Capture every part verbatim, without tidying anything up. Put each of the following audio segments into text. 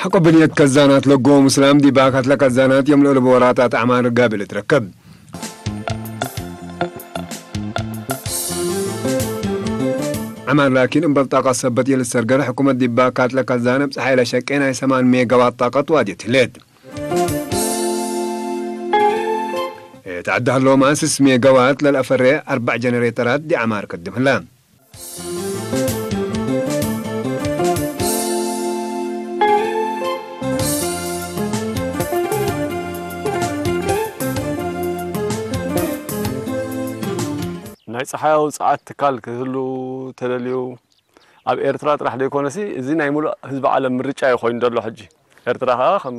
ሐቆ ብንየት ከዛናት ለጎ ምስላም ዲብ ባካት ለከዛናት ዮም ለእልቡ ወራታት ዐማር ጋብል ትረከብ። ዐማር ላኪን እምበል ጣቀት ሰበት የልትሰርገር ሕኩመት ዲብ ባካት ለከዛን እብ ጸሓይ ለሸቄ ናይ ሰማን ሜጋዋት ጣቀት ዋድየት ህሌት። እት ዐድ ሀሎማ ስስ ሜጋዋት ለልአፈሬ አርበዕ ጀነሬተራት ዲዐማር ከድም ህለ። ናይ ጸሓያዊ ጸዓት ትካል ክህሉ ተደልዩ፣ ኣብ ኤርትራ ጥራሕ ዘይኮነሲ፣ እዚ ናይ ሙሉእ ህዝቢ ዓለም ምርጫ እዩ ኮይኑ ዘሎ ሕጂ። ኤርትራ ከኣ ከም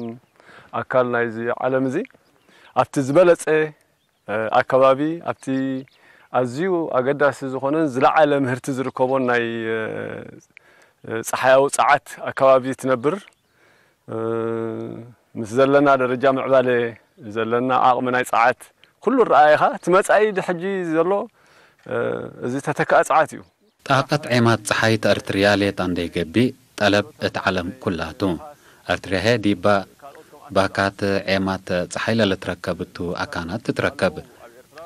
ኣካል ናይዚ ዓለም እዚ፣ ኣብቲ ዝበለጸ፣ እ፣ ኣከባቢ፣ ኣብቲ ኣዝዩ ኣገዳሲ ዝኾነን ዝለዓለ ምህርቲ ዝርከቦን ናይ፣ እ፣ ጸሓያዊ ጸዓት ኣከባቢ ትነብር። እ፣ ምስ ዘለና ደረጃ ምዕባለ፣ ዘለና ዓቕሚ ናይ ጸዓት፣ ኩሉ ረኣይኻ፣ እቲ መጻኢ ድሕጂ ዘሎ፣ እ፣ እዚ ተተክኣ ጸዓት እዩ። ጣቀት ዔማት ጸሓይ ተእርትርያ ሌጣ እንዴ ገብእ፣ ጠለብ እት ዐለም ኩላ ቱ። እርትርያ ህዬ ዲባ ባካት ዔማት ጸሓይ ለልትረከብ እቱ አካናት ትትረከብ።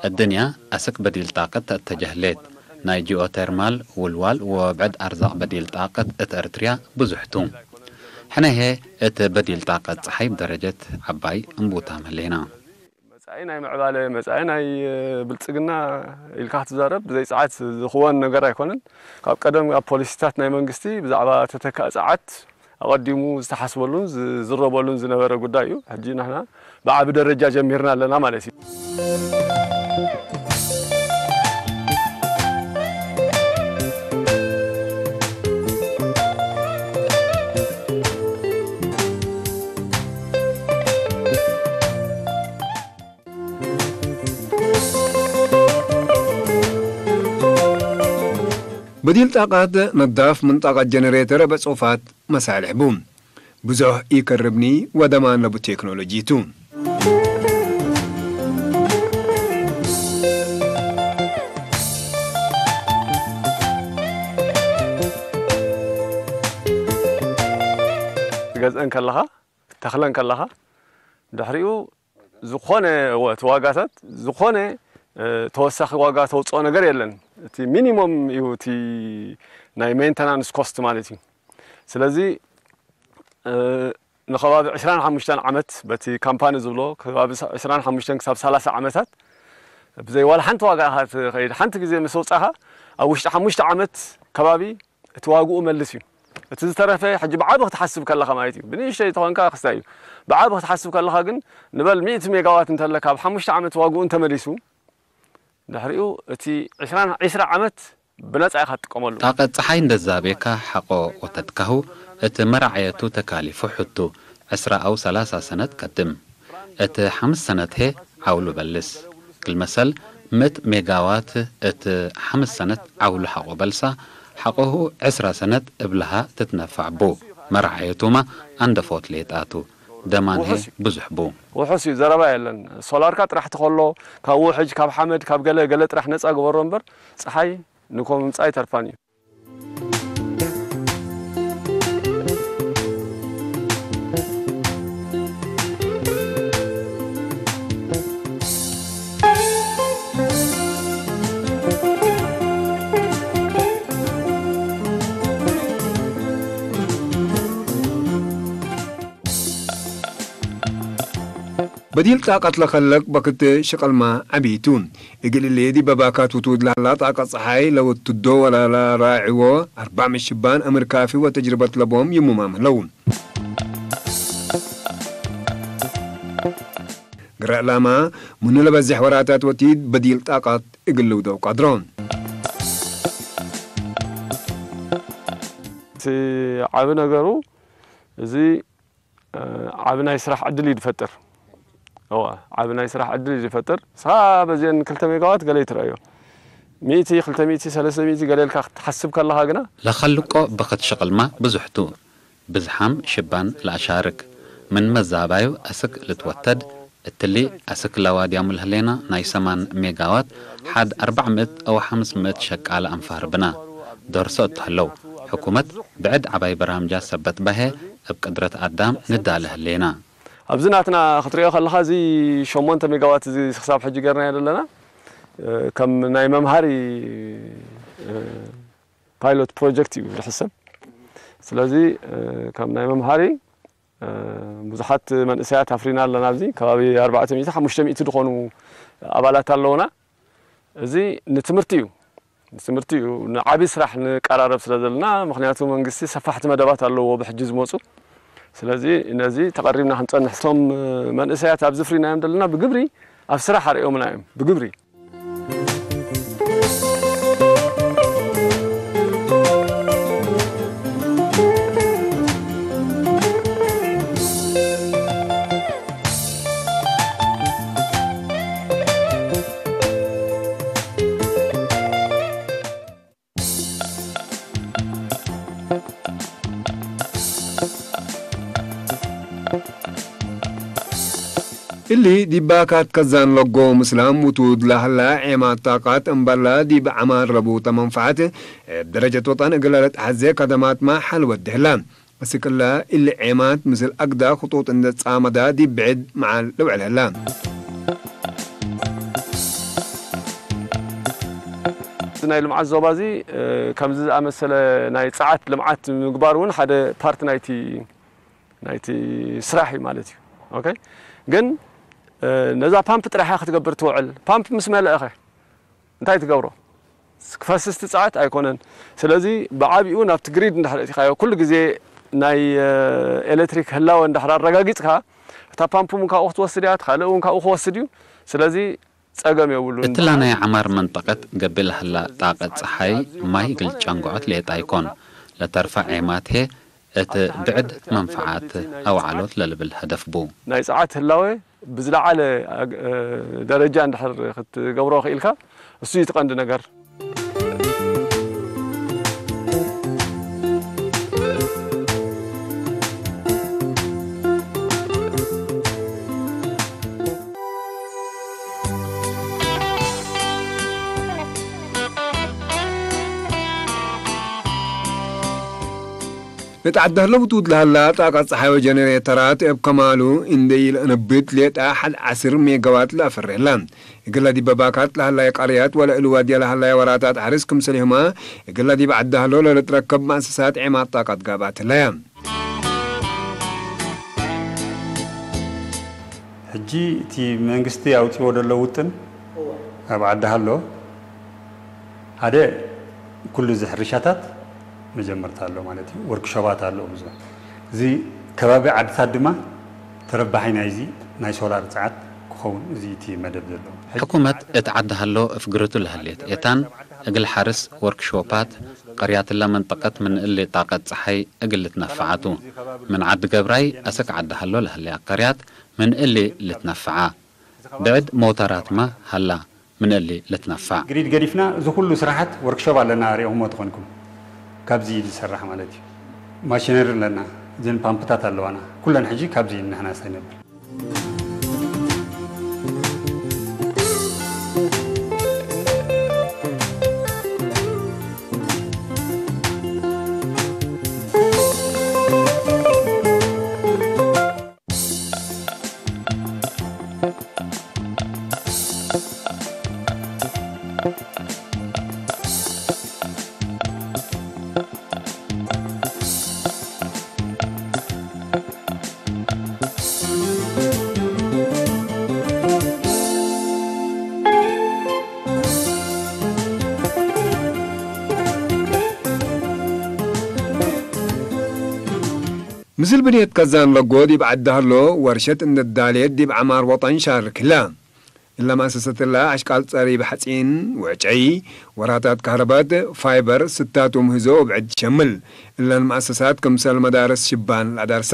እድንያ አስክ በዲል ጣቀት ተአተጀህሌት። ናይ ጂኦቴርማል፣ ውልዋል ወብዕድ አርዛቅ በዲል ጣቀት እት እርትርያ ብዙሕ ቱ። ሕነ ህዬ እት በዲል ጣቀት ጸሓይ ብደረጀት ዐባይ እንቡታም ህሌና። መጻኢ ናይ ምዕባለ፣ መጻኢ ናይ ብልጽግና ኢልካ ክትዛረብ ብዘይ ጸዓት ዝኽወን ነገር ኣይኮነን። ካብ ቀደም ኣብ ፖሊሲታት ናይ መንግስቲ ብዛዕባ ተተካእ ጸዓት ኣቐዲሙ ዝተሓስበሉን ዝዝረበሉን ዝነበረ ጉዳይ እዩ። ሕጂ ንሕና ብዓቢ ደረጃ ጀሚርና ኣለና ማለት እዩ። በዲል ጣቀት ነዳፍ ምን ጣቀት ጀነሬተር በጽሑፋት መሳልሕ ቡ። ብዙሕ ኢከርብኒ ወደማን ለቡ ቴክኖሎጂ ቱ። ትገዝአን ከለኻ፣ ተኽለን ከለኻ፣ ድሕሪኡ ዝኾነ፣ እወ፣ እቲ ዋጋታት፣ ዝኾነ፣ እ፣ ተወሳኺ ዋጋ ተውጽኦ ነገር የለን። እቲ ሚኒሞም እዩ፣ እቲ ናይ ሜንተናንስ ኮስት ማለት እዩ። ስለዚ፣ እ፣ ንኸባቢ ዕስራን ሓሙሽተን ዓመት በቲ ካምፓኒ ዝብሎ፣ ከባቢ ዕስራን ሓሙሽተን ክሳብ ሰላሳ ዓመታት ብዘይ ዋላ ሓንቲ ዋጋ ኢኻ ትኸይድ። ሓንቲ ግዜ ምስ ኣውጻኻ፣ ኣብ ውሽጢ ሓሙሽተ ዓመት ከባቢ እቲ ዋግኡ መልስ እዩ። እቲ ዝተረፈ ሕጂ ብዓቢ ክትሓስብ ከለኻ ማለት እዩ። ብንእሽተይ ተኾንካ ክስታይ እዩ። ብዓቢ ክትሓስብ ከለኻ ግን ንበል ሚእቲ ሜጋዋት እንተለ ካብ ሓሙሽተ ዓመት ዋግኡ እንተመሊሱ፣ ድሕሪኡ እቲ ዕስራን፣ ዕስራ ዓመት ብነጻ ኢኻ ትጥቀመሉ። ጣቀት ጸሓይ እንደ ዛቤካ ሐቆ ወተትካሁ፣ እት መራዕየቱ ተካሊፉ ሕቱ ዕስራ አው ሰላሳ ሰነት ቀድም። እት ሐምስ ሰነት ህዬ ዐውሉ በልስ። ክል መሰል፣ ምእት ሜጋዋት እት ሐምስ ሰነት ዐውሉ ሐቆ በልሳ፣ ሐቆሁ ዕስራ ሰነት እብልሃ ትትነፈዕ ቡ። መራዕየቱመ አንደፎት ሌጣ ቱ። ደማን ህዬ ውሑስ፣ ብዙሕ ቡ። ውሑስ እዩ፣ ዘረባ የለን። ሶላርካ ጥራሕ ትኸሎ፣ ካብ ውሕጅ፣ ካብ ሓመድ፣ ካብ ገለ ገለ ጥራሕ ነጻ ግበሮ እምበር፣ ጸሓይ ንኮ ምምጻእ ኣይተርፋን እዩ። በዲል ጣቀት ለከለቅ በክት ሽቀልመ ዐቢ ቱ። እግል እሊ ዲበ ባካት ውቱድ ለሀላ ጣቀት ጸሓይ ለወትዶ ወለራዕዎ አርባዕ ምሽባን አምር ካፊ ወተጅርበት ለቦም ይሙማም ህለው። ግረ ዕላማ ምኑ ለበዜሕ ወራታት ወቲድ በዲል ጣቀት እግል ልውደው ቀድሮ። እቲ ዓቢ ነገሩ፣ እዚ፣ እ፣ ዓቢ ናይ ስራሕ ዕድል እዩ ዝፈጥር። እወ፣ ዓቢ ናይ ስራሕ ዕድል እዩ ዝፈጥር። ንስኻ በዚአን ክልተ ሜጋዋት ገሌ ትረአዮ። ሚእቲ፣ ክልተ ሚእቲ፣ ሰለስተ ሚእቲ ገሌ ኢልካ ክትሓስብ ከለኻ ግና፣ ለኸልቆ በክት ሽቅልማ ብዙሕ ቱ። ብዝሓም ሽባን ለአሻርክ። ምን መዛባዩ አስክ ልትወተድ፣ እትሊ አስክ ለዋድያሙ ለህሌና ናይ ሰማን ሜጋዋት ሐድ አርበዕ ምእት አው ሐምስ ምእት ሸቃለ አንፋር ብና። ዶርሶ እት ህለው፣ ሕኩመት ብዕድ ዐባይ በርናምጃት ሰበት በሀ እብ ቅድረት አዳም ንዳለ ህሌና። ኣብዚ ናትና ክትሪኦ ከለኻ፣ እዚ ሸሞንተ ሜጋዋት እዚ ክሳብ ሕጂ ገርናዮ ዘለና፣ እ፣ ከም ናይ መምሃሪ፣ እ፣ ፓይሎት ፕሮጀክት እዩ ዝሕሰብ። ስለዚ፣ እ፣ ከም ናይ መምሃሪ፣ እ፣ ብዙሓት መንእሰያት ኣፍሪና ኣለና። ኣብዚ ከባቢ ኣርባዕተ ሚእቲ፣ ሓሙሽተ ሚእቲ ዝኾኑ ኣባላት ኣለውና። እዚ ንትምህርቲ እዩ፣ ንትምህርቲ እዩ፣ ንዓቢ ስራሕ ንቀራረብ ስለ ዘለና። ምኽንያቱ መንግስቲ ሰፋሕቲ መደባት ኣለዎ ብሕጂ ዝመጹ። ስለዚ ነዚ ተቐሪብና ክንጸንሕ፣ እቶም መንእሰያት ኣብዚ ኣፍሪናዮም ዘለና ብግብሪ ኣብ ስራሕ ኣርእዮምና እዮም፣ ብግብሪ። እሊ ዲብ ባካት ከዛን ለጎ ምስላም ውቱድ ለሀላ ዔማት ጣቃት እምበላ ዲብ ዐማር ለቡተ መንፈዐት እብ ደረጀት ወጠን እግለ ለትሐዜ ከደማትመ ሐል ወዴ ህላ። አስክ እለ እሊ ዔማት ምስል አግደ ክጡጥ እንዴ ጻመዳ ዲብ ብዕድ መዓል ልውዕል ህላ። ናይ ልምዓት ዞባ እዚ፣ እ፣ ከምዚ ዝኣመሰለ ናይ ጸዓት ልምዓት ምግባር እውን ሓደ ፓርት ናይቲ፣ ናይቲ ስራሕ እዩ ማለት እዩ። ኦኬ፣ ግን፣ እ፣ ነዛ ፓምፕ ጥራሕ እያ ክትገብር ትውዕል። ፓምፕ ምስ መልአኸ እንታይ ትገብሮ? ክፈስስ ትጸዓት ኣይኮነን። ስለዚ ብዓቢኡ ናብቲ ግሪድ እንድሕር እቲኻዮ፣ ኩሉ ግዜ ናይ፣ እ፣ ኤሌክትሪክ ህላወ እንድሕር ኣረጋጊጽካ፣ እታ ፓምፕ እውን ካብኡ ክትወስድ እያ፣ እቲ ካልእ እውን ካብኡ ክወስድ እዩ። ስለዚ ጸገም የብሉን። እትላ ናይ ዐማር መንጠቀት ገብእ ለሀላ ጣቀት ጸሓይ ማይ እግል ጨንግዖት ሌጣ ኢኮን፣ ለተርፈ ዔማት ህዬ እት ብዕድ መንፈዓት አውዓሎት ለልብል ሀደፍ ቡ። ናይ ጸዓት ህላዌ ብዝለዓለ አግ-፣ ደረጃ እንድሕር ክትገብሮ ክኢልካ፣ እሱ እዩ እቲ ቀንዲ ነገር። እት ዐዲ ሀለ ውቱድ ለሀላ ጣቀት ጸሓይ ወጀነሬተራት እብ ከማሉ እንዴ ኢለአነብት ሌጣ ሐድ ዐስር ሜጋዋት ለአፈሬ ህላ። እግለ ዲበ ባካት ለሀላይ ቀርያት ወለእሉ ዋድየ ለሀላይ ወራታት ሐርስ ክምሰልሁመ እግለ ዲብ ዐዲ ሀሎ ለልትረከብ መአሰሳት ዔማት ጣቀት ጋብአት ህለየ። ሕጂ እቲ መንግስቲ ኣውጺዎ ደሎ ውጥን እወ። ኣብ ዓዲ ሃሎ፣ ሓደ ኩሉ እዚ ሕርሻታት መጀመርታ ኣሎ ማለት እዩ። ወርክሾባት ኣሎ ብዙሕ። እዚ ከባቢ ዓድታት ድማ ተረባሒ ናይዚ ናይ ሶላር ጸዓት ክኸውን እዚ እቲ መደብ ዘሎ። ሕኩመት እት ዓዲ ሃሎ እፍግርቱ ለህሌት ኤታን እግል ሐርስ ወርክሾፓት ቀርያትለ መንጠቀት ምን እሊ ጣቀት ጸሓይ እግል ልትነፈዓ ቱ። ምን ዓዲ ገብራይ አሰክ ዓዲ ሃሎ ለህሌ አከርያት ምን እሊ ልትነፈዓ። ብዕድ ሞተራትመ ሀላ ምን እሊ ልትነፈዕ። ግሪድ ገዲፍና፣ እዚ ኩሉ ስራሓት ወርክሾፕ ኣለና፣ ርኢኹሞ ተኾንኩም። ካብዚ ዝሰራሕ ማለት እዩ። ማሽነሪ ኣለና፣ እዘን ፓምፕታት ኣለዋና። ኩለን ሕጂ ካብዚ ንሕና ነስተንብል። ምስል ብንየት ከዛን ለጎ ዲብ ዐዲ ሀሎ ወርሸት እንዴ ዳሌት ዲብ ዐማር ወጠን ሻርክ ህለ። እለ መአሰሰት እለ አሽቃል ጸሪብ ሐጺን፣ ውዕጨይ፣ ወራታት ካህረበት፣ ፋይበር፣ ስታቱ ምህዞ ወብዕድ ሸምል። እለን መአሰሳት ክምሰል መዳርስ ሽባን ለአዳርሰ።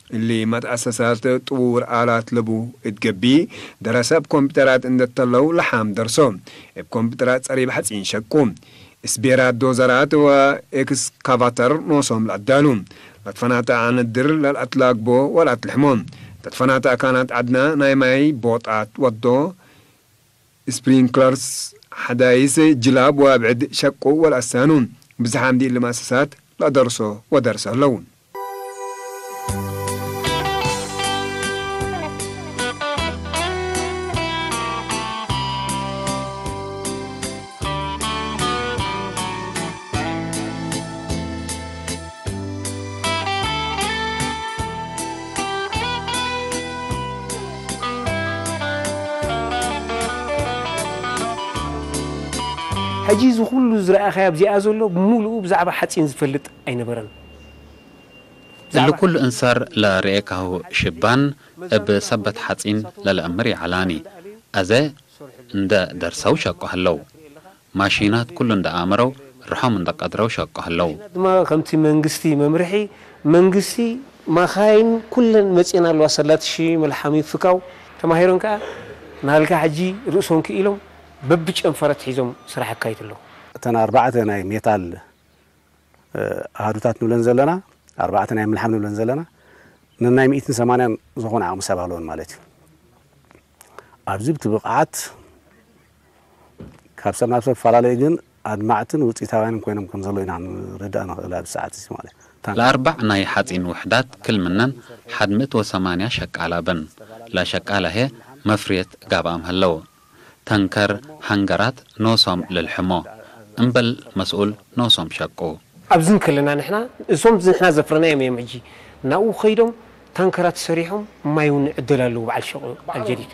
እሊ መትአሰሳት ጥዉር አላት ለቡ እት ገብእ፣ ደረሰ እብ ኮምፒተራት እንዴ ተለው ለሓም ደርሶ። እብ ኮምፒተራት ጸሪብ ሐጺን ሸቁ። ስቤራት፣ ዶዘራት ወኤክስካቫተር ኖሶም ለአዳሉ። ለትፈናተ አነድር ለልአትላግቦ ወለአትልሕሞ። ለትፈናተ አካናት ዐድና ናይ ማይ ቦጣት ወዶ። ስፕሪንክለርስ፣ ሐዳይስ፣ ጅላብ ወአብዕድ ሸቁ ወለአሳኑ። ብዝሓም ዲብ እሊ መአሰሳት ለአደርሶ ወደርሰ ህለው። ሕጂ እዚ ኩሉ ዝረኣኻዮ ኣብዚኣ ዘሎ ብምሉኡ ብዛዕባ ሓጺን ዝፈልጥ ኣይነበረን። እሊ ኩሉ እንሰር ለርኤካሁ ሽባን እብ ሰበት ሐጺን ለለአምር ይዐላኒ። አዜ እንደ ደርሰው ሸቁ ህለው። ማሺናት ኩሉ እንደ አመረው ርሖም እንደ ቀድረው ሸቁ ህለው። ድማ ከምቲ መንግስቲ መምርሒ፣ መንግስቲ ማኻይን ኩለን መጽኤን ኣለዋ፣ ሰላት ሺ መልሓም ይፍካው ተማሂሮን ከኣ ናልካ ሕጂ ርእሶም ክኢሎም በብጨንፈረት ሒዞም ስራሕ ኣካይድ ኣለዉ። እተን ኣርባዕተ ናይ ሜታል ኣሃዱታት ንብለን ዘለና፣ ኣርባዕተ ናይ ምልሓም ንብለን ዘለና፣ ነናይ ሚእትን ሰማንያን ዝኾነ ዓቕሚ ሰብ ኣለወን ማለት እዩ። ኣብዚ ብቲ ብቕዓት ካብ ሰብ ናብ ሰብ ይፈላለዩ፣ ግን ኣድማዕትን ውፅኢታውያንን ኮይኖም ከም ዘለዉ ኢና ንርዳእ ንኽእል ኣብዚ ሰዓት እዚ ማለት እዩ። ታን- ለአርባዕ ናይ ሐጺን ውሕዳት ክል ምነን ሐድ ምእት ወሰማንያ ሸቃላ በን። ለሸቃላ ህዬ መፍርየት ጋብኣም ህለው። ተንከር፣ ሀንገራት ኖሶም ልልሕሞ፣ እምበል መስኡል ኖሶም ሸቁ። ኣብዚ እንከለና ንሕና፣ እሶም ንሕና ዘፍረናዮም እዮም ሕጂ ናብኡ ከይዶም ታንከራት ሰሪሖም ማይ እውን ይዕደል ኣለዉ በዓል ሸቁ በዓል ጀዲድ።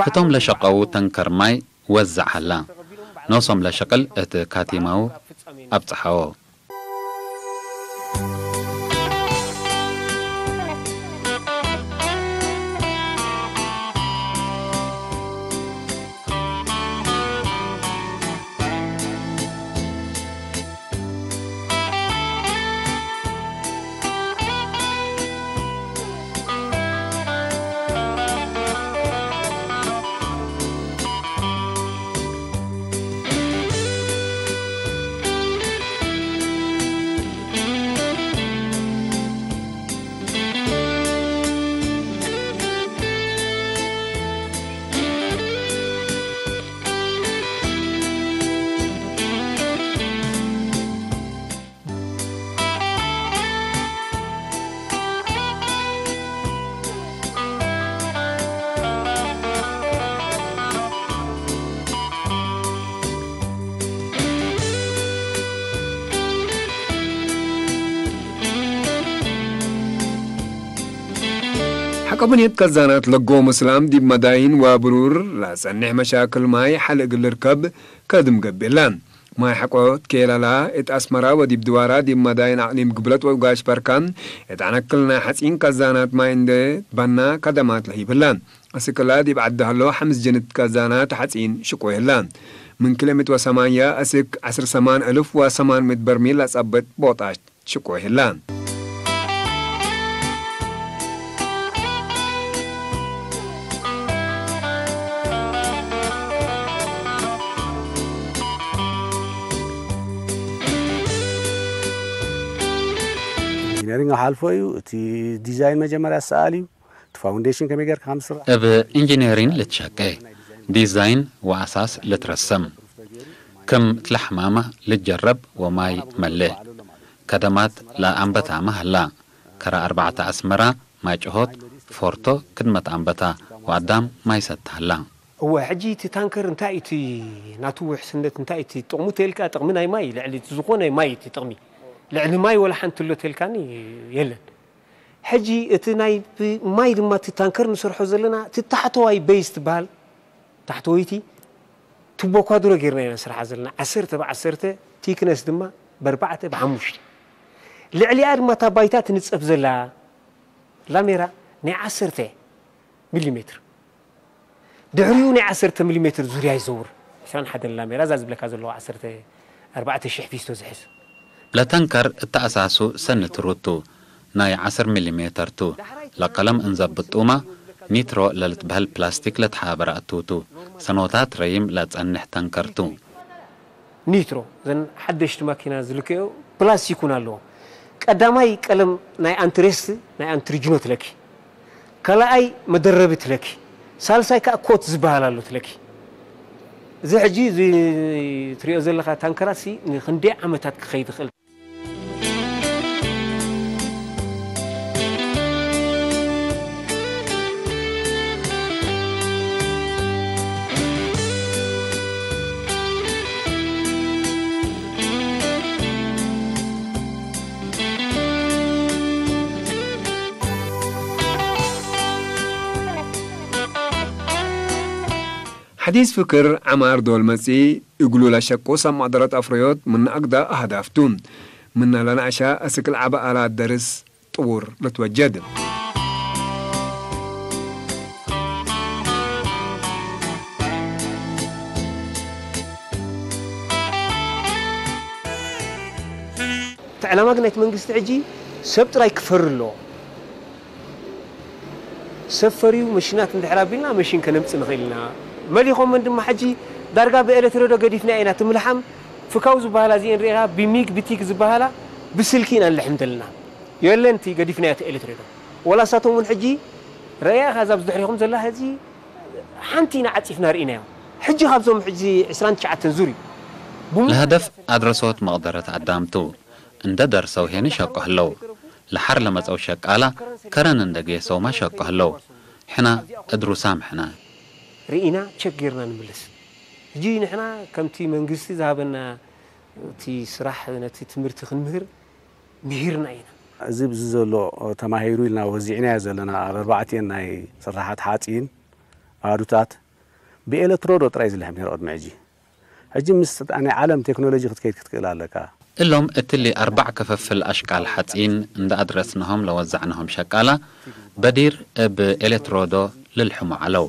ህቶም ለሸቀዉ ተንከር ማይ ወዘዕ ሀላ። ኖሶም ለሸቅል እት ካቲማዉ አብጽሐዎ። ሐቆ ብንየት ከዛናት ለጎ ምስላም ዲብ መዳይን ወብሩር ለጸንሕ መሻክል ማይ ሐል እግል ልርከብ ከድም ገብኤላ። ማይ ሐቆ ትኬለላ እት አስመራ ወዲብ ድዋራ ዲብ መዳይን አቅሊም ግብለት ወኡጋሽ በርካ እት አነክል ናይ ሐጺን ከዛናት ማይ እንዴ ትበና ከደማት ለህይብ ህላ። አስክ እላ ዲብ ዐዲ ሀሎ ሐምስ ጅንት ከዛናት ሐጺን ሽቁ ህላ። ምን ክልኤ ምእት ወሰማንያ አስክ ዐስር ሰማን እልፍ ወሰማን ምእት በርሚል ለጸብጥ ቦጣሽ ሽቆ ህላ። ኢንጂነሪንግ ሓልፎ እዩ። እቲ ዲዛይን መጀመርያ ሰኣል እዩ። እቲ ፋውንዴሽን ከመይ ጌርካ ከም ዝስራሕ? እብ ኢንጂነሪን ልትሸቄ፣ ዲዛይን ወአሳስ ልትረሰም። ክም ትለሐማመ ልትጀረብ ወማይ መልእ። ከደማት ለአንበታመ ሀላ። ከረ አርበዕተ አስመራ፣ ማይ ጭሆት፣ ፎርቶ፣ ክድመት አንበታ ወአዳም ማይ ሰተ ሀላ። እወ፣ ሕጂ እቲ ታንከር እንታይ እቲ ናቱ ውሕስነት፣ እንታይ እቲ ጥቕሙ ተልካ፣ ጥቕሚ ናይ ማይ፣ ልዕሊ ዝኾነ ማይ እቲ ጥቕሚ፣ ልዕሊ ማይ ወላ ሓንቲ እሎ ተልካኒ የለን። ሕጂ እቲ ናይ ብ-፣ ማይ ድማ እቲ ታንከር ንሰርሖ ዘለና፣ እቲ ታሕተዋይ በይዝ ትበሃል፣ ታሕተወይቲ ቱቦ ኳድሮ ጌርና ኢና ንሰርሓ ዘለና፣ ዐሰርተ ብዐሰርተ፣ ቲክነስ ድማ በርባዕተ ብሓሙሽተ። ልዕሊኣ ድማ እታ ባይታ ትንጸፍ ዘላ ላሜራ ናይ ዐሰርተ ሚሊሜትር። ድሕሪኡ ናይ ዐሰርተ ሚሊሜትር ዙርያ ይዘውር። ዕስራን ሐደን ላሜራ እዛ ዝብለካ ዘለዋ ዐሰርተ ኣርባዕተ ሺሕ ፊስቶ ዝሕዝ። ለተንከር እተ አሳሱ ሰኒ ትሩድ ቱ። ናይ ዐስር ሚሊሜተር ቱ። ለቀለም እንዘብጡመ ኒትሮ ለልትበህል ፕላስቲክ ለትሓበረ እቱ ቱ። ሰኖታት ረዪም ለጸንሕ ተንከር ቱ። ኒትሮ፣ እዘን ሐደሽቲ ማኪና ዝልከዮ ፕላስ ይኩን ኣለዎ። ቀዳማይ ቀለም ናይ ኣንትሬስት፣ ናይ ኣንትሪጅኖ ትለኪ፣ ካልኣይ መደረቢ ትለኪ፣ ሳልሳይ ከኣ ኮት ዝበሃል ኣሎ ትለኪ። እዚ ሕጂ እዚ ትሪኦ ዘለኻ ታንከራት ሲ ንክንደይ ዓመታት ክኸይድ ይኽእል? ሐዲስ ፍክር ዐማር ዶል መጽኢ እግሉ ለሸቁ ሰብ መቅደረት አፍረዮት ምነ አግዳ አህዳፍ ቱ። ምነ ለነአሸ አስክ ለዐበ አላት ደርስ ጥዉር ልትወጀድ። እተ ዕላማ ግን ናይት መንግስቲ ሕጂ ሰብ ጥራይ ክፈሪ ኣለዎ። ሰብ ፈርዩ መሽናት እንድሕር ኣቢልና መሽን ከነምጽእ ንኽእል ኢና። መሊኾመን ድማ ሕጂ ዳርጋ ብኤለትሬዶ ገዲፍናዮ ኢና። ትም ለሓም ፍካው ዝበሃላ እዚኤን ርኤኻ ብሚግ ብቲግ ዝበሃላ ብስልኪ ኢና ንልሕም ዘለና። የለን እቲ ገዲፍናዮ እቲ ኤለትሬዶ። ወላ እሳቶም እውን ሕጂ ረኣኻ እዛ ብዝድሕሪኹም ዘላ ሕዚ ሓንቲ ኢና ዓጺፍና ርኢናዮ። ሕጂ ካብዞም ሕጂ ዕስራን ትሽዓተን ዙር እዩ። ብሙ- ለሀደፍ አድረሶት መቅደረት አዳምቱ። እንደ ደርሰው ሄኒ ሸቆ ህለው። ለሐር ለመጸው ሸቃላ ከረን እንደ ጌሰውመ ሸቆ ህለው። ሕና እድሩ ሳምሕነ። ርኢና ቸክ ጌርና ንምልስ። እጂ ንሕና ከምቲ መንግስቲ ዝሃበና እቲ ስራሕ ነቲ ትምህርቲ ክንምህር ምሂርና ኢና። እዚ ብዚ ዘሎ ተማሂሩ ኢልና ወዚዕናዮ ዘለና ኣብ ኣርባዕቲኤን ናይ ስራሓት ሓጺን ኣሃዱታት ብኤለትሮዶ ጥራይ ዝልሕም ነይሩ ቅድሚ ሕጂ። ሕጂ ምስ ናይ ዓለም ቴክኖሎጂ ክትከይድ ክትክእል ኣለካ። እሎም እትሊ አርባዕ ክፍፍል አሽቃል ሐጺን እንደ አድረስንሆም ለወዘዕንሆም ሸቃላ በዲር እብ ኤሌትሮዶ ልልሕሞ ዐለው።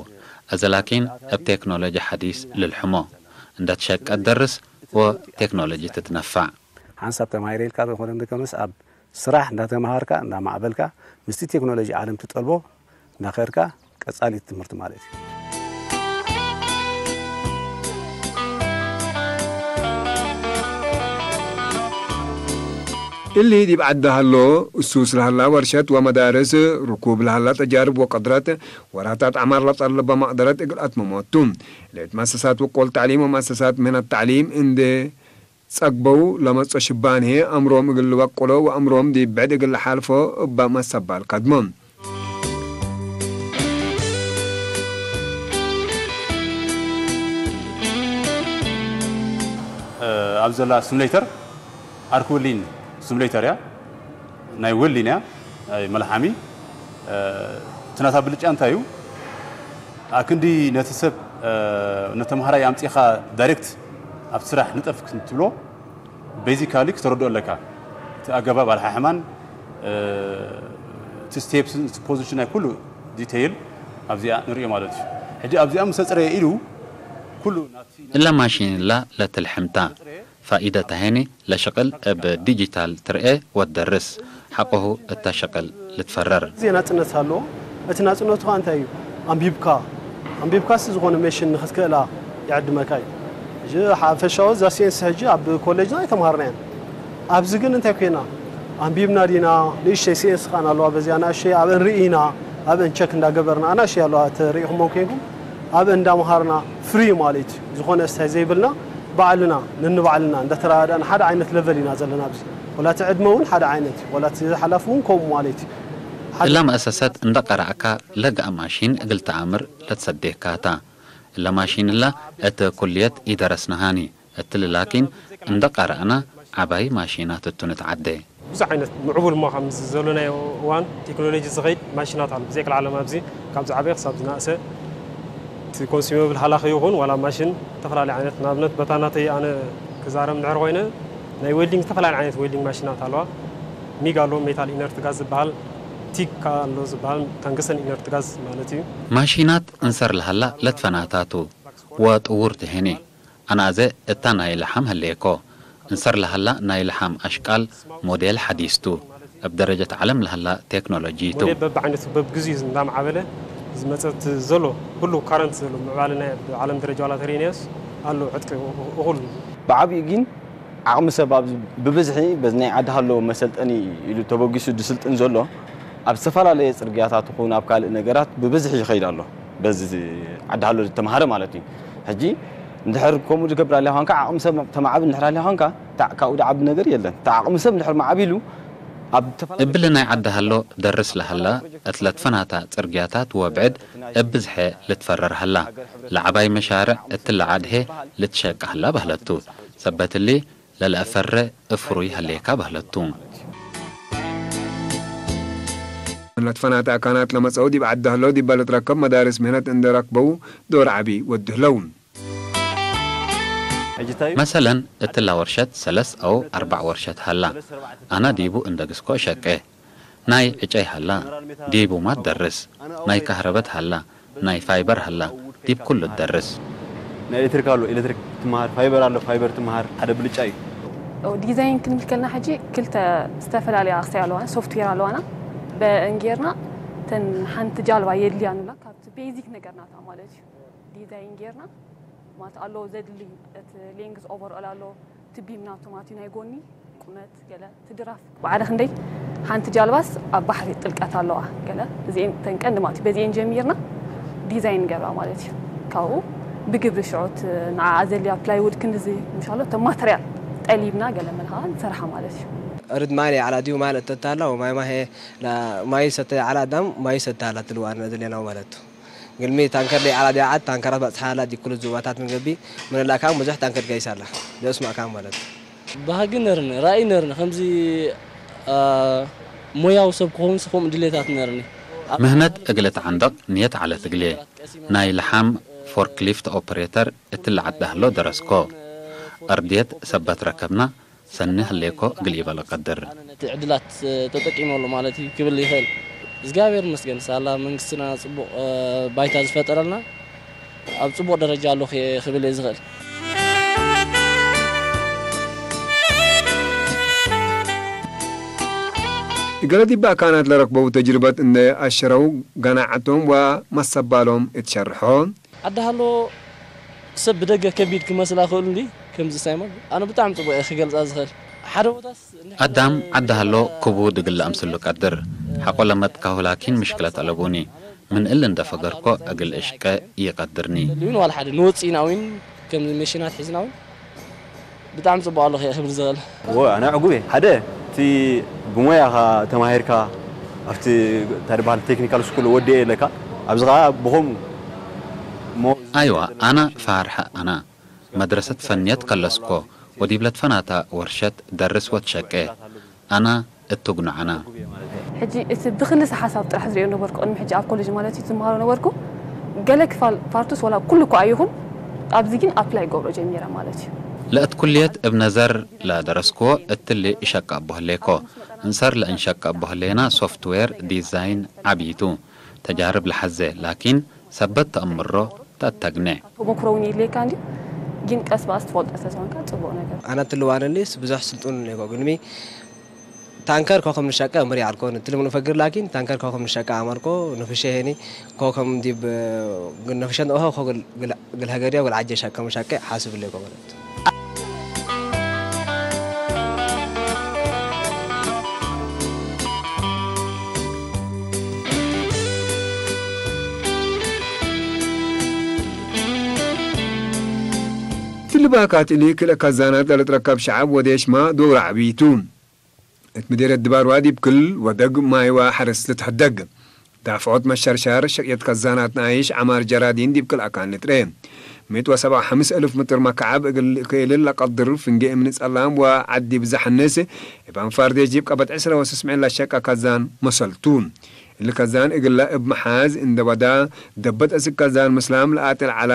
አዜ ላኪን እብ ቴክኖሎጂ ሐዲስ ልልሕሞ። እንደ ትሸቀ ትደርስ ወቴክኖሎጂ ትትነፋዕ። ሐንሳብ ተማሂረ ኢልካ ዘይኮነ እንደ ከመስ ኣብ ስራሕ እንዳተማሃርካ፣ እንዳማዕበልካ፣ ምስቲ ቴክኖሎጂ ዓለም ትጠልቦ እንዳኸድካ፣ ቀጻሊት ትምህርቲ ማለት እዩ። እሊ ዲብ ዐዲ ሀሎ፣ እሱስ ለሀላ ወርሸት ወመዳርስ፣ ርኩብ ለሀላ ተጃርብ ወቀድረት፣ ወራታት ዐማር ለጠልበ መቅደረት እግል አትመሞቱ። ሌት መአሰሳት ወቆል ተዕሊም ወመአሰሳት ምህነት ተዕሊም እንዴ ጸግበው ለመጽኦ ሽባን ህዬ፣ አምሮም እግል ልበቅሎ ወአምሮም ዲብ ብዕድ እግል ለሓልፎ እበ መሰባል ከድሞ። ኣብ ዘላ ስምሌተር፣ ኣርክ ወሊን ስምሌተር እያ። ናይ ወሊን እያ፣ ናይ መልሓሚ። እቲ ናታ ብልጫ እንታይ እዩ? ኣክንዲ ነቲ ሰብ፣ ነተምሃራይ ኣምጺኻ ዳይሬክት ኣብቲ ስራሕ ንጠፍ ክትብሎ፣ ቤዚካሊ ክተረድኦ ኣለካ። እቲ ኣገባብ ኣልሓሕማን፣ እቲ ስቴፕስን፣ እቲ ፖዚሽን ናይ ኩሉ ዲቴይል ኣብዚኣ ንርእዮ ማለት እዩ። ሕጂ ኣብዚኣ ምስ ኣጽረየ ኢሉ ኩሉ ናቲ እለ ማሺን እላ ለትልሕምታ ፋኢደታ ሄኒ ለሽቅል እብ ዲጂታል ትርኤ ወትደርስ፣ ሐቆሁ እተ ሽቅል ልትፈረር። ዜ ናጽነት ኣለዎ። እቲ ናጽነቱ ከኣ እንታይ እዩ? ኣንቢብካ፣ ኣንቢብካስ ዝኾነ ሜሽን ንኽትክእላ ይዕድመካ እዩ። ሕጂ ሓፈሻዊ እዛ ሲኤንስ ሕጂ ኣብ ኮሌጅና ኣይተምሃርናያን። ኣብዚ ግን እንታይ ኮይና? ኣንቢብና ዲና? ንእሽተይ ሲኤንስ ከኣ ኣለዋ፣ በዚኣ ንእሽተይ ኣብአን ርኢና፣ ኣብአን ቸክ እንዳገበርና፣ ኣናእሽተይ ኣለዋ፣ እቲ ርኢኹሞም ኮይንኩም፣ ኣብአን እንዳምሃርና፣ ፍሪ ማለት እዩ። ዝኾነ እስታይ ዘይብልና፣ ባዕልና ነንባዕልና እንደተረዳዳእና ሓደ ዓይነት ለቨል ኢና ዘለና ኣብዚ። ወላ እቲ ዕድመ እውን ሓደ ዓይነት እዩ፣ ወላ እቲ ሓላፊ እውን ከምኡ ማለት እዩ። ሓደ እላ መአሰሰት እንደ ቀረእካ ለገአ ማሺን እግል ተአምር ለትሰዴካ ታ። እለ ማሺን እላ እት ኩልየት ኢደረስናሃኒ። እትሊ ላኪን እንደ ቀረእና ዐባይ ማሺናት እቱ ንትዓዴ። ብዙሕ ዓይነት ምዕቡል እሞ፣ ከምዚ ዘሎናዮ እዋን ቴክኖሎጂ ዝኸይድ ማሽናት ኣሎ። ብዘይክል ዓለም ኣብዚ ካብ ዝዓበየ ክሳብ ዝናእሰ፣ እቲ ኮንሱሜብል ሃላኺ ይኹን ዋላ ማሽን፣ ዝተፈላለዩ ዓይነት፣ ንኣብነት በታ ናተይ ኣነ ክዛረብ እንድሕር ኮይነ፣ ናይ ዌልዲንግ ዝተፈላለዩ ዓይነት ዌልዲንግ ማሽናት ኣለዋ። ሚግ ኣሎ፣ ሜታል ኢነርት ጋዝ ዝበሃል፣ ቲካ ኣሎ ዝበሃል ታንግስተን ኢነርት ጋዝ ማለት እዩ። ማሺናት እንሰር ለሀላ ለትፈናታ ቱ ወጥውር ቱ ህኒ። አነ አዜ እታ ናይ ለሐም ህሌኮ። እንሰር ለሀላ ናይ ለሐም አሽቃል ሞዴል ሐዲስ ቱ። እብ ደረጀት ዐለም ለሀላ ቴክኖሎጂ ቱ። ሞዴል በብዓይነቱ በብግዚኡ እንዳመዓበለ ዝመጸት ዘሎ፣ ሁሉ ካረንት ዘሎ ምዕባለ ናይ ብ ዓለም ደረጃ ዋላ ተርእየናዮስ ኣሎ ዕጥቂ እኹል። ብዓቢኡ ግን ዓቕሚ ሰብ ኣብዚ ብብዝሒ በዚ ናይ ዓዲ ሃሎ መሰልጠኒ ኢሉ ተበጊሱ ድስልጥን ዘሎ፣ ኣብ ዝተፈላለየ ጽርግያታት ይኹን ኣብ ካልእ ነገራት ብብዝሒ ይኸይድ ኣሎ። በዚ ዓዲ ሃሎ ዝተምሃረ ማለት እዩ። ሕጂ እንድሕር ከምኡ ዝገብር ኣልያ ኳንካ፣ ዓቕሚ ሰብ ተማዕብል እንድሕር ኣልያ ኳንካ፣ እታ ካብኡ ዝዓቢ ነገር የለን። እታ ዓቕሚ ሰብ እንድሕር መዓቢሉ፣ ኣብ ተፈላለየ እብሊ ናይ ዓዲ ሃሎ ደርስ ለሀላ፣ እት ለትፈናታ ጽርግያታት ወብዕድ እብ ብዝሐ ልትፈረር ሀላ። ለዐባይ መሻርዕ እትለ ዐድ ህዬ ልትሸቀ ሀላ በህለት ቱ። ሰበት እሊ፣ ለለአፈሬ እፍሩይ ሀሌካ በህለት ቱ። ምን ለትፈናተ አካናት ለመጽአው ዲብ ዐዲ ህለው ዲበ ልትረከብ መዳርስ ምህነት እንዴ ረክበው ዶር ዐቢ ወዱ ህለው። መሰለን፣ እትላ ወርሸት ሰለስ አው አርበዕ ወርሸት ሀላ። አነ ዲቡ እንዴ ግስኮ እሸቄ። ናይ ዕጨይ ሀላ፣ ዲቡማ ትደርስ። ናይ ከህረበት ሀላ፣ ናይ ፋይበር ሀላ፣ ዲብ ኩሉ ትደርስ። ናይ ኤሌክትሪክ አሎ፣ ኤሌክትሪክ ትመሃር፣ ፋይበር አሎ፣ ፋይበር ትመሃር፣ ሐደ ብልጫ እዩ። ዲዛይን ክንብል ከልና ሕጂ ክልተ ዝተፈላለያ ኣክሳይ ኣለዋና፣ ሶፍትዌር ኣለዋና። በእንጌርና ተን ሓንቲ ጃልባ የድልያ ንብላ፣ ካብቲ ቤዚክ ነገርናታ ማለት እዩ። ዲዛይን ጌርና ማለት ኣሎ ዘድሊ፣ እቲ ሌንግዝ ኦቨርኦል ኣሎ፣ ትቢም ናቱ ማለት እዩ፣ ናይ ጎኒ ቁመት ገለ፣ እቲ ድራፍ ባዕለ ክንደይ፣ ሓንቲ ጃልባስ ኣብ ባሕሪ ጥልቀት ኣለዋ ገለ፣ እዚኤን ተን ቀንዲ ማለት እዩ። በዚኤን ጀሚርና ዲዛይን ንገብራ ማለት እዩ። ካብኡ ብግብሪ ሽዑት ንዓኣ ዘድልያ ፕላይውድ ክንድዚ ምሻሎ፣ እቶም ማተርያል ጠሊብና ገለ መልካ ንሰርሓ ማለት እዩ። እርድ ማይ ዐላ ዲቡ ማይ ለእተታላ ወማይ ማሄ ማይ ሰተ ዐላ አዳም ማይ ሰተ ዐላ ትልዋነ ዘሌናው ማለት ቱ። ግልሚ ታንከር ለይዐላ ዲብ ዐድ ታንከራት በጽሐ ዐላ ዲብ ኩሉ ዙባታት ምን ገብእ ምን እለ አካን ብዙሕ ታንከር ትገይስ ዐላ። ዲብ እስመ አካን ማለት። ባህጊ ነርኒ፣ ራእይ ነርኒ፣ ከምዚ፣ አ፣ ሞያው ሰብ ክሆን ስኹም ድሌታት ነርኒ። ምህነት እግል ተዐንደቅ ንየት ዐለት እግሌ። ናይ ለሓም ፎርክሊፍት ኦፕሬተር እትለ ዐድ ዳህሎ ደረስኮ። አርድየት ሰበት ረከብና፣ ሰኒ ህሌኮ እግል ኢበል እቀድር። ነቲ ዕድላት ተጠቂመሉ ማለት እዩ ክብል ይኽእል። እግዚኣብሔር ይመስገን፣ ሳላ መንግስትና ጽቡቕ፣ እ፣ ባይታ ዝፈጠረልና ኣብ ጽቡቕ ደረጃ ኣሎ ክብል እየ ዝኽእል። እገለ ዲብ አካናት ለረክበው ተጅርበት እንዴ አሸረው፣ ገናዐቶም ወመሰባሎም እት ሸርሖ። ዐዲ ሀሎ ሰብ ብደገ ከቢድ ክመስላ ክእሉ እንዲ፣ ከምዚ ሳይመን፣ አነ ብጣዕሚ ጽቡቅ እየ ክገልጻ ዝኽእል። ሓደ ቦታስ እንዲ አዳም ዐዲ ሀሎ ክቡድ እግል ለአምስሉ ቀድር። ሐቆ ለመትካሁ ላኪን ምሽክለት አለቡኒ። ምን እል እንደ ፈገርኮ እግል እሽቀ ኢቀድርኒ። ሊውን ዋላ ሓደ ንወጽኢና ዊን ከምዚ መሽናት ሒዝና ዊን ብጣዕሚ ጽቡቅ ኣለኹ እየ ክብል ዝኽእል። ወ፣ ኣነ ዕጉብ እየ። ሓደ፣ እቲ ብሞያኻ ተማሂርካ ኣብቲ፣ እንታይ ድበሃል፣ ቴክኒካል ስኩል ወዲኤ ኣለካ። ኣብዚ ኸኣ ብኸምኡ ሞ-፣ ኣይዋ፣ ኣነ ፋርሐ ኣነ። መድረሰት ፈንየት ከለስኮ ወዲብ ለትፈናታ ወርሸት ደርስ ወትሸቄ። ኣነ እትጉነዐነ። ሕጂ እቲ ብክልሰ ሓሳብ ጥራሕ ዝርእዮ ነበርኩ፣ ቅድሚ ሕጂ ኣብ ኮሌጅ ማለት እዩ ዝመሃሮ ነበርኩ። ገለ ክፋል ፓርቱስ ወላ ኩሉ እኳ ኣይኹን፣ ኣብዚ ግን ኣፕላይ ገብሮ ጀሚረ ማለት እዩ። ለእት ኩልየት እብ ነዘር ለደረስክዎ እትሊ እሸቀ እቡ ህሌኮ። እንሰር ለእንሸቀ እቡ ህሌና ሶፍትዌር ዲዛይን ዐቢ ቱ። ተጃርብ ለሐዜ፣ ላኪን ሰበት ተአምሮ ተአተግኔ። ተሞክሮ እውን ይሌካ እንዲ፣ ግን ቀስ በቀስ ትፈልጦ ተዘዋንካ ጽቡቅ ነገር። አነ እትሊ ዋንኒስ ብዙሕ ስልጡን ኔኮ፣ ግንሚ ታንከር ኮክም ንሸቀ እምር ያልኮን እትሊ ምን እፈግር፣ ላኪን ታንከር ኮክም ንሸቀ አመርኮ፣ ንፍሸ ሄኒ ኮክም ዲብ፣ ግን ንፍሸን ኦሆ ኮ ግል፣ ግል፣ ግል ሀገርያ ወል ዐጀ ሸቀ ምሸቀ ሓስብ ሌኮ ማለት። ትልባካት እሊ ክልኤ ከዛናት ለልትረከብ ሸዐብ ወዴሽማ ዶር ዐቢ ቱ። እት ምዴርየት ድባርዋ ዲብ ክል ወደግ ማይዋ ሐርስ ልትሐደግ። ዳፍዖት መሸርሻር ሸቅየት ከዛናት ነኣይሽ ዐማር ጀራዲን ዲብ ክል አካን ልትርኤ። ምእት ወሰብዓ ወሐምስ እልፍ ምጥር መካዕብ እግል ክእልል ለቀድር ፍንጌ እምኒ ጸላም ወዐዲ ብዘሐንስ፣ እብ አንፋር ዴሽ ዲብ ቀበት ዕስረ ወስስምዕን ለሸቀ ከዛን መሰል ቱ። እሊ ከዛን እግለ እብ መሓዝ እንደ ወዳ፣ ደበት እስክ ከዛን ምስላም ለአጤ ለዐላ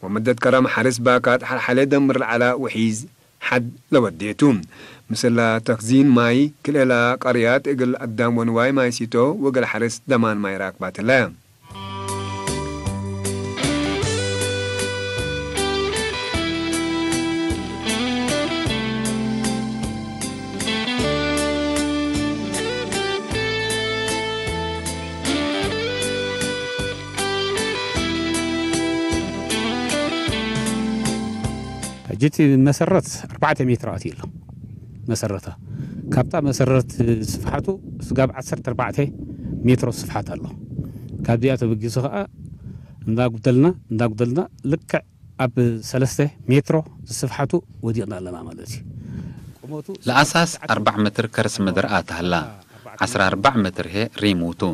ወመደት ከረም ሐርስ ባካት ሐልሐሌ ደምር ለዐላ ውሒዝ ሐድ ለወዴ ቱ። ምስለ ተክዚን ማይ፣ ክልኤ ለቀርያት እግል አዳም ወንዋይ ማይ ሲቶ ወእግል ሐርስ ደማን ማይ ራክባት ህለ። ሕጂ እቲ መሰረት አርባዕተ ሜትሮ አትዩ ኣሎ። መሰረታ ካብታ መሰረት ስፍሓቱ ስጋብ ዐሰርተ አርባዕተ ሜትሮ ስፍሓት ኣሎ። ካብዚኣ ተበጊሱ ከኣ እንዳጉደልና እንዳጉደልና ልክዕ ኣብ ሰለስተ ሜትሮ ስፍሓቱ ወዲቕና ኣለና ማለት እዩ። ቁመቱ ለአሳስ አርበዕ ምትር ከርስ ምድር አተህላ፣ ዐስራ አርበዕ ምትር ህዬ ሪሙ ቱ፣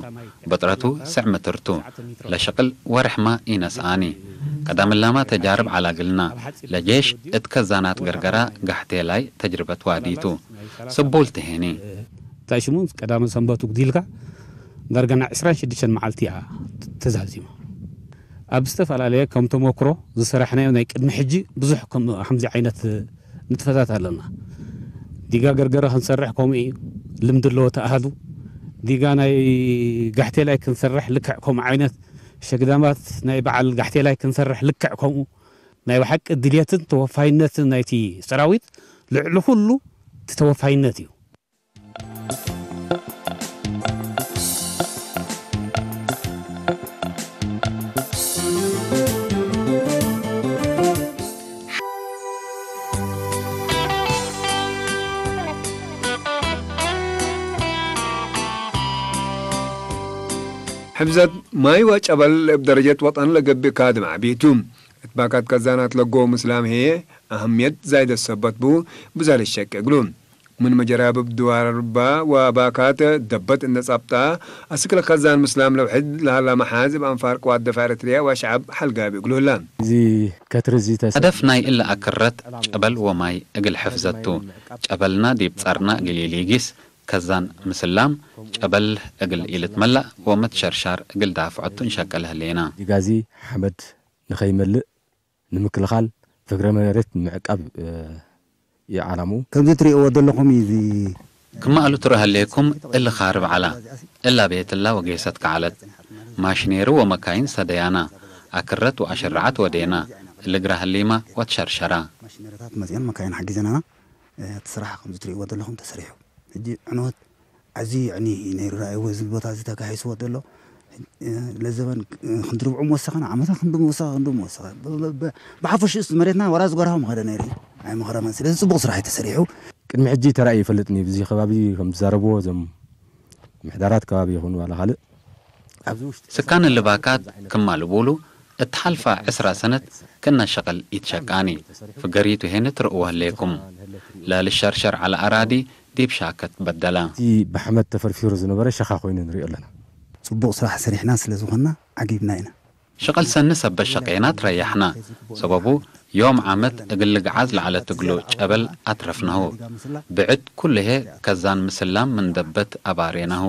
በጥረቱ ስዕ ምትር ቱ። ለሸቅል ወርሕማ ኢነስአኒ። ቀዳም እላመ ተጃርብ ዐላ እግልና። ለጄሽ እት ከዛናት ገርገራ ጋሕቴላይ ተጅርበት ዋዲ ቱ። ስቡል ተሄኒ። እታ ሽሙን ቀዳመ ሰንበቱ ግዲልካ ዳርጋ ናይ ዕስራን ሽዱሽተን መዓልቲ እያ ተዛዚመ። ኣብ ዝተፈላለየ ከም ተመክሮ ዝሰራሕናዮ ናይ ቅድሚ ሕጂ ብዙሕ ከም፣ ከምዚ ዓይነት ንጥፈታት ኣለና። ዲጋ ገርገረ ክንሰርሕ ከምኡ እዩ ልምዲ ኣለዎ ተኣሃዱ። ዲጋ ናይ ጋሕቴላይ ክንሰርሕ ልክዕ ከምኡ ዓይነት፣ ሸግዳማት ናይ በዓል ጋሕቴላይ ክንሰርሕ ልክዕ ከምኡ። ናይ ብሓቂ ድልየትን ተወፋይነትን ናይቲ ሰራዊት ልዕሊ ኩሉ እቲ ተወፋይነት እዩ። ሕፍዘት ማይ ወጨበል እብ ደረጀት ወጠን ለገብእ ካድም ዐቢ ቱ። እት ባካት ከዛናት ለገው ምስላም ህዬ አህምየት ዛይደት ሰበት ቡ፣ ብዘ ልሸቄ እግሉ። ምን መጀራብብ ድዋርባ ወባካት ደበት እነ ጸብጣ፣ አስክ ለከዛን ምስላም ለውሕድ ለሀላ መሓዝ እብ አንፋር ቅዋት ደፈዕ ኤረትርያ ወአሽዓብ ሐልጋቢ እግሉ ህላ። እዚ ከትር እዚ ተሰ- ሀደፍ ናይ እለ አክረት ጨበል ወማይ እግል ሕፍዘት ቱ። ጨበልና ዲብ ጸርና እግል ኢሊጊስ፣ ከዛን ምስላም ጨበል እግል ኢልትመለእ ወመትሸርሻር እግል ዳፍዖቱ እንሸቅል ህሌና። ዲጋዚ ሐመድ ንከይመልእ ንምክልኻል፣ ፍግረ መሬት ንምዕቃብ፣ እ፣ የዓላሙ። ከምዚ ትርእዎ ዘለኹም እዩ እዚ። ክመ እሉ ትረሀሌኩም እሊ ካርብ ዐላ። እላ ቤትላ ወጌሰት ከዐለት። ማሽኔሪ ወመካይን ሰደያና። አክረት ወአሸረዐት ወዴና። እሊ ግራ ህሊማ ወትሸርሸራ። ማሽነሪታት መጽአን መካይን ሐጊዘናና። እ፣ እቲ ስራሕ ከምዚ ትርእዎ ዘለኹም ተሰሪሑ። ሕጂ ዕንወት ኣዝዩ የዕኒ ነይሩ ረኣይዎ፣ እዚ ቦታ እዚ ተጋሂስዎ ዘሎ። ለዘበን ክንዲ ርብዑ ምወሰኸና፣ ዓመታ ክንዲ ምወሰኸ፣ ክንዲ ምወሰኸ። ብ-፣ ብ-፣ ብ-፣ ብሓፈሽኡስ መሬትና ወላ ዝጎርሃ ምኸደ ነይሩ እዩ። ኣይመኸረመን። ስለዚ ጽቡቕ ስራሕ እዩ ተሰሪሑ። ቅድሚ ሕጂ ተራእዩ ይፈልጥኒ። ብዚ ከባቢ ከም ዝዛረብዎ እዞም ምሕዳራት ከባቢ ይኹን ዋላ ካልእ ኣብዚ ውሽጢ ስካን እሊ ባካት ክማ ልቡሉ፣ እት ሐልፋ ዕስራ ሰነት ክእነ ሸቅል ኢትሸቃኒ፣ ፍገሪቱ ሄን ትርእዎ ህሌኩም። ለልሸርሸር ዐለ አራዲ ዲብ ሻከት በደለ። እቲ ብሐመድ ተፈርፊሩ ዝነበረ ሸኻ ኮይኑ ንርእዮ ኣለና። ጽቡቕ ስራሕ ሰሪሕና ስለ ዝኾንና ዓጊብና ኢና። ሸቅል ሰኒ ሰበት ሸቄና ትረያሕና። ሰበቡ ዮም ዓመት እግል ልግዓዝ ለዐለት እግሉ ጨበል አትረፍናሁ። ብዕድ ኩሉ ህዬ ከዛን ምስላም ምን ደበት አባሬናሁ።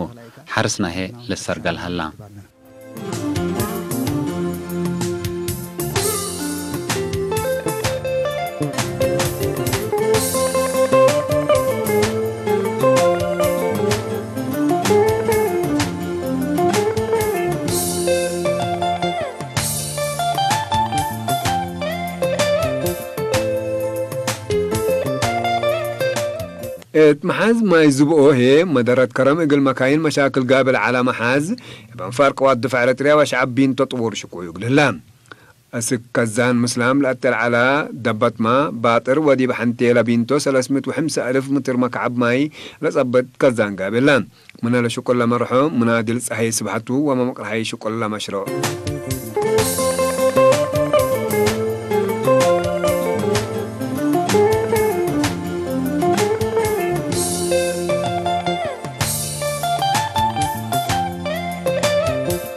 ሐርስና ህዬ ልሰርገል ሀላ። እት መሓዝ ማይ ዝብኦ ህዬ መደረት ከረም እግል መካይን መሻክል ጋብል ዐለ መሓዝ፣ እብ አንፋር ቅዋት ድፈዕ ኤረትርያ ወአሽዓብ ቢንቶ ጥዉር ሽቁዩ እግል ህለ። አስክ ከዛን ምስላም ለአቴ ለዐለ ደበትመ ባጥር ወዲብ ሐንቴ ለቢንቶ ሰለስ ምእት ወሐምሳ አልፍ ምትር መክዐብ ማይ ለጸብጥ ከዛን ጋብእ ለ። ምነ ለሽቁል ለመርሖ ሙናድል ጸሀይ ስብሐቱ ወመመቅርሐይ ሽቁል ለመሽሮዕ።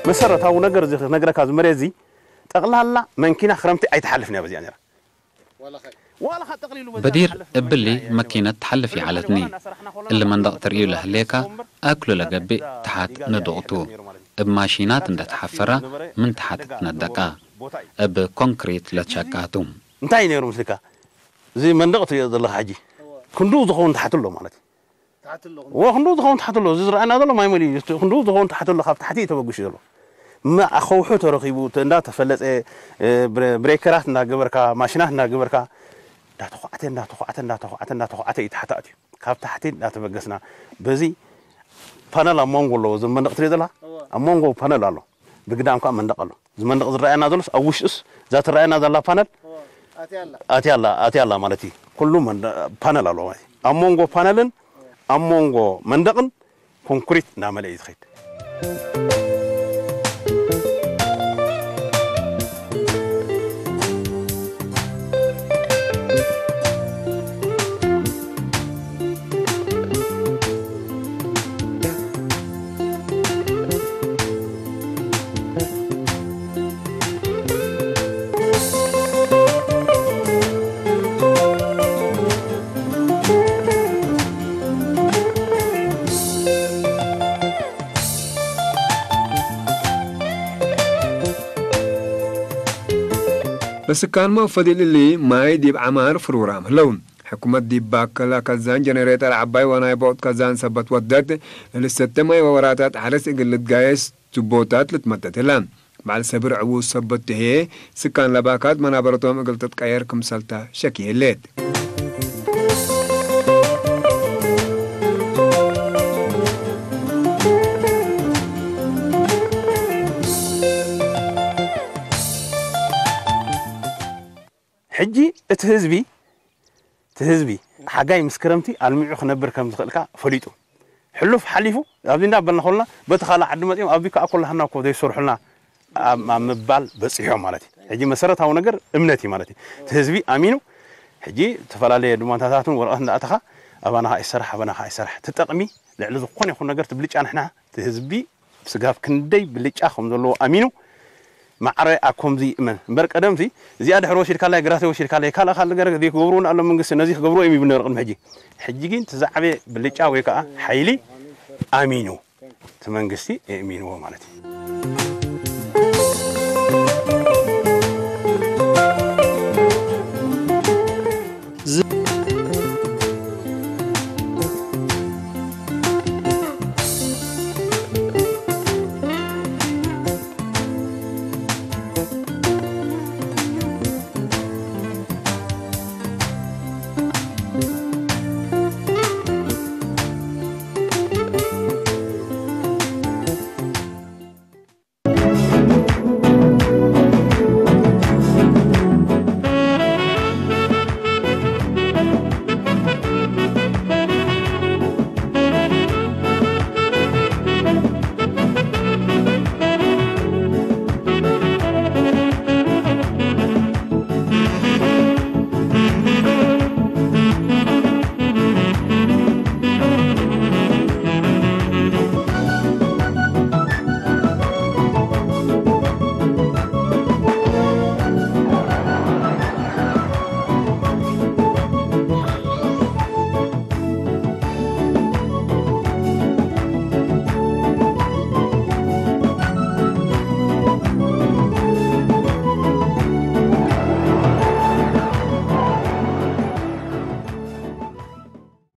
መሰረታዊ ነገር እዚ ክነግረካ፣ እዚ መሬት እዚ ጠቅላላ መንኪና ክረምቲ ኣይትሓልፍን እያ በዚኣ ነይራ። ዋላ ኸ ጠቅሊሉ በዚኣ በዲር ትሓልፍ እብሊ መንኪና መኪነት ተሓልፍ ይዓለትኒ። እሊ መንደቅ ትርእዩ ለህሌካ፣ አክሉ ለገብእ ተሓት ንዱቅ ቱ። እብ ማሺናት እንደ ተሓፈራ ምን ተሓት ትነደቃ፣ እብ ኮንክሪት ለትሸቃ ቱ። እንታይ ነይሩ ምስልካ? እዚ መንደቅ ትርእዮ ዘለኻ ሕጂ፣ ክንዱ ዝኸውን ተሓት ኣሎ ማለት እዩ። ተሓት ኣሎ። ወክንዱ ዝኸውን ተሓት ኣሎ። እዚ ዝረኣየና ዘሎ ማይ መሊኡ እዩ። ክንዱ ዝኸውን ተሓት ኣሎ። ካብ ታሕቲ እዩ ተበግሹ ዘሎ። ም-፣ ኣኸውሑ ተረኺቡ፣ ተ-፣ እንዳ ተፈለጸ፣ እ፣ ብረ-፣ ብሬከራት እንዳገበርካ፣ ማሽናት እንዳገበርካ፣ እንዳተኳዕተ፣ እንዳተኳዕተ፣ እንዳተኳዕተ፣ እንዳተኳዕተ እዩ ታሕቲ ኣትዩ። ካብ ታሕቲ እንዳተበገስና፣ በዚ ፓነል ኣብ መንጎ ኣለዎ። እዚ መንደቕ ትሪኦ ዘላ? እወ። ኣብ መንጎ ፓነል ኣሎ። ብግዳም ከኣ መንደቕ ኣሎ። እዚ መንደቕ ዝረኣየና ዘሎስ ኣብ ውሽጡስ እዛ ትረኣየና ዘላ ፓነል እወ። ኣትያ ኣላ። ኣትያ ኣላ፣ ኣትያ ኣላ ማለት እዩ። ኩሉ መንደ-፣ ፓነል ኣለዎ ማለት እዩ። ኣብ መንጎ ፓነልን ኣብ መንጎ መንደቕን ኮንክሪት እናመልአ እዩ ዝኸይድ። በስካንመ ወፈዲል እሊ ማይ ዲብ ዐማር ፍሩራም ህለው። ሕኩመት ዲብ ባከላ ከዛን ጀነሬተር ዐባይ ወናይ ቦጥ ከዛን ሰበት ወደት፣ እሊ ሰተ ማይ ወወራታት ሐረስ እግል ልትጋየስ ቱቦታት ልትመደድ ህለ። በዐል ሰብር ዕዉት ሰበት ህዬ፣ ስካን ለባካት መናበረቶም እግል ትትቀየር ክምሰልተ ሸኪ ህሌት። ሕጂ እቲ ህዝቢ፣ እቲ ህዝቢ ሓጋይ ምስ ክረምቲ ኣልሚዑ ክነብር ከም ዝኽእልካ ፈሊጡ። ሕሉፍ ሓሊፉ፣ ኣብዚ እንዳ በልና ኮልና፣ በቲ ካልእ ዓዲ መጺኦም፣ ኣብዚ ከኣ ኮላህና እኮ ዘይሰርሑልና ኣብ፣ ኣብ ምባል በጺሖም ማለት እዩ። ሕጂ መሰረታዊ ነገር እምነት እዩ ማለት እዩ። እቲ ህዝቢ ኣሚኑ፣ ሕጂ ዝተፈላለየ ዱማንታታትን ወረቐት እንዳኣተኻ፣ ኣባና ከኣ ይሰራሕ፣ ኣባና ከኣ ይሰራሕ። ትጠቕሚ፣ ልዕሊ ዝኾነ ይኹን ነገር ትብልጫ ንሕና፣ እቲ ህዝቢ ስጋብ ክንደይ ብልጫ ከም ዘለዎ ኣሚኑ፣ ማዕረ ኣብ ከምዚ ይእመን። እምበር ቀደምሲ፣ እዚኣ ድሕሪ ወሲድካላይ፣ ግራተይ ወሲድካላይ፣ ካልእ ካልእ ነገር እዚ ክገብርዎ ኣሎ መንግስቲ፣ ነዚ ክገብርዎ እዮም ይብል ነይሩ ቅድሚ ሕጂ። ሕጂ ግን እቲ ዝዓበየ ብልጫ ወይ ከኣ ሓይሊ ኣሚኑ፣ እቲ መንግስቲ የእሚንዎ ማለት እዩ።